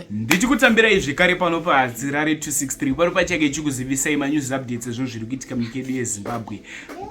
Ndichikutambirai zvekare pano paHadzirare 263 pano pachake ichikuzivisai manews updates ezvinhu zviri kuitika munyika yedu yeZimbabwe.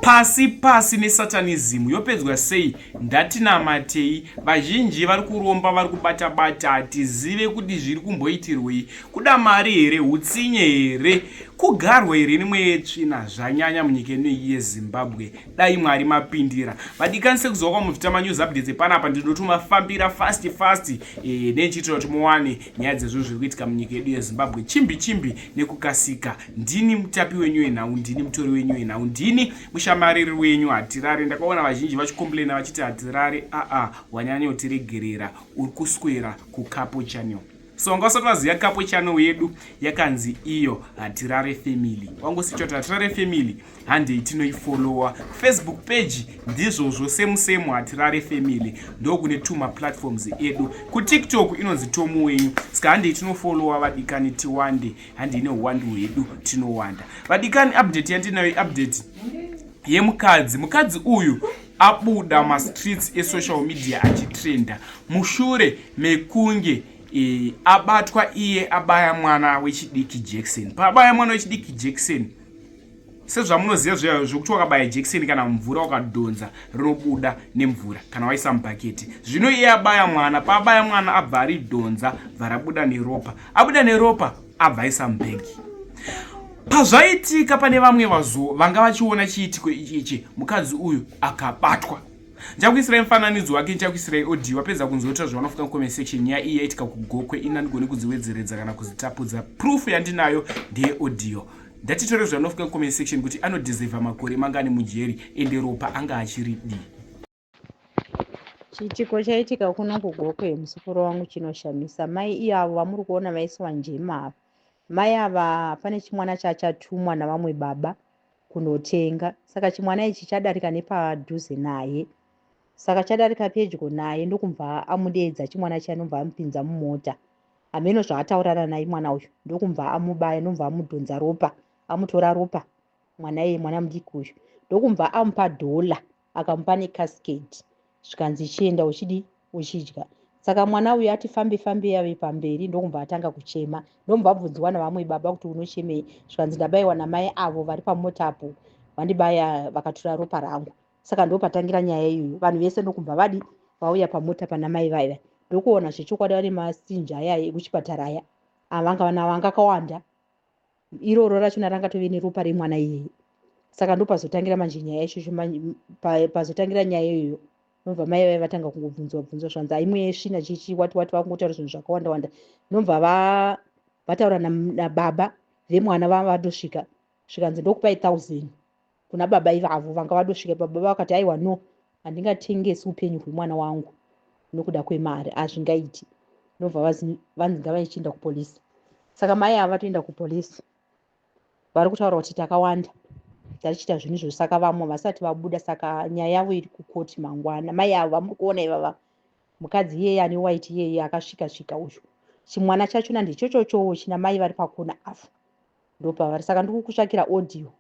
Pasi pasi nesatanism yopedzwa sei? Ndatinamatei. Vazhinji vari kuromba vari kubata bata hatizive kuti zviri kumboitirwei. Kuda mari here? Hutsinye here? Kugarwa here nemweya yetsvina? Zvanyanya munyika ino iyi yeZimbabwe. Dai Mwari mapindira. Vadikani sekuziva kwamuvita manews updates epanapa ndinotomafambira fast fast e, nechiitira kuti muwane nyaya dzezvinhu zviri kuitika munyika yedu yeZimbabwe chimbi chimbi nekukasika. Ndini mutapi wenyu wenhau, ndini mutori wenyu wenhau, ndini mushamariri wenyu Hatirare. Ndakaona vazhinji vachicomplaina vachiti Hatirare aa wanyanyotiregerera uri kuswera kuKapo Channel. So wanga usati waziva Kapo Channel yedu yakanzi iyo Hatirare Family. Wangosicha kuti Hatirare Family handei tinoifollowa. Facebook page ndizvozvo same same Hatirare Family ndokune tuma platforms edu. KuTikTok inonzi Tomu wenyu. Saka handei tinofollowa vadikani tiwande, handei neuwandu hwedu tinowanda. Vadikani update yandinayo update yemukadzi. Mukadzi uyu abuda mastreets esocial media achitrenda mushure mekunge abatwa iye abaya mwana wechidiki Jackson. Paabaya mwana wechidiki Jackson, sezvamunoziva zviya zvekuti wakabaya Jackson kana mvura wakadhonza rinobuda nemvura kana waisa mubhaketi. Zvino iye abaya mwana, paabaya mwana abva aridhonza bva rabuda neropa. Abuda neropa abva aisa mubhegi. Pazvaitika pane vamwe vazo vanga vachiona chiitiko ichi ichi, mukadzi uyu akabatwa. Ndichakuisirai mufananidzo wake, ndichakuisirai audio. Wapedza kunzwa zvavanofuka mucomment section. Nyaya iyi yaitika kuGokwe, ini handigoni kudziwedzeredza kana kuzitapudza. Proof yandinayo ndeye audio. Ndatitore zvavanofuka mucomment section kuti anodeserva makore mangani mujeri ende ropa anga achiridii. Chiitiko chaitika kuno kuGokwe muzukuru wangu chinoshamisa. Mai iyavo vamuri kuona vaiswa njema ava. Mai ava pane chimwana chachatumwa navamwe baba kunotenga. Saka chimwana ichi chadarika nepadhuze naye. Saka chadarika pedyo naye ndokumva amudeedza chimwana chiya ndomva amupinza mumota. Hameno zvaataurana naye mwana uyu ndokumva amubaya ndomva amudhonza ropa amutora ropa mwana iye mwana mudiki uyu ndokumva amupa dhola akamupa necascade zvikanzi chienda uchidi uchidya. Saka mwana uyu ati fambe fambe yave pamberi ndokumva atanga kuchema ndomva abvunziwa navamwe baba kuti unochemei zvikanzi ndabaiwa namai avo vari pamota apo vandibaya vakatora ropa rangu. Saka ndopatangira nyaya iyoyo vanhu vese ndokumva vadi vauya pamota pana mai vaiva ndokuona zvechokwadi vane masinja aya ekuchipatara aya avanga vana vanga akawanda iroro rachona rangatove neropa remwana iyeye. Saka ndopazotangira manje nyaya ichocho pazotangira nyaya iyoyo nobva mai vaiva vatanga kungobvunzwa bvunzwa zvanzi aimwe yesvina chichi wati wati vakungotaura zvinhu zvakawanda wanda nobva vataura nababa vemwana vava vatosvika zvikanzi ndokupai 1000 kuna baba ivavo vanga vadosvika. Baba vakati aiwa no, handingatengesi upenyu hwemwana wangu nokuda kwemari, hazvingaiti. Nobva vanzi ngavaichienda kupolisi. Saka mai ava vatoenda kupolisi vari kutaura kuti takawanda tarichiita zvinhu izvozvo, saka vamwe vasati vabuda, saka nyaya yavo iri kukoti mangwana. Mai avo vamuri kuona ivava, mukadzi iyeye ane white iyeye akasvika svika uyu, chimwana chachona ndichochochowo china mai vari pakona avo ndopavari. Saka ndiri kukutsvakira audio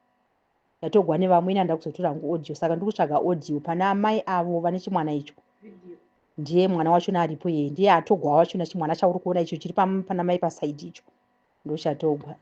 yatogwa nevamwe, ini handida kuzotora hangu audio, saka ndiri kutsvaga audio pana amai avo vane chimwana icho. Ndiye mwana wachona aripo iyeye, ndiye atogwa wachona, chimwana chauri kuona icho chiri pana mai pasaidi icho ndochatogwa.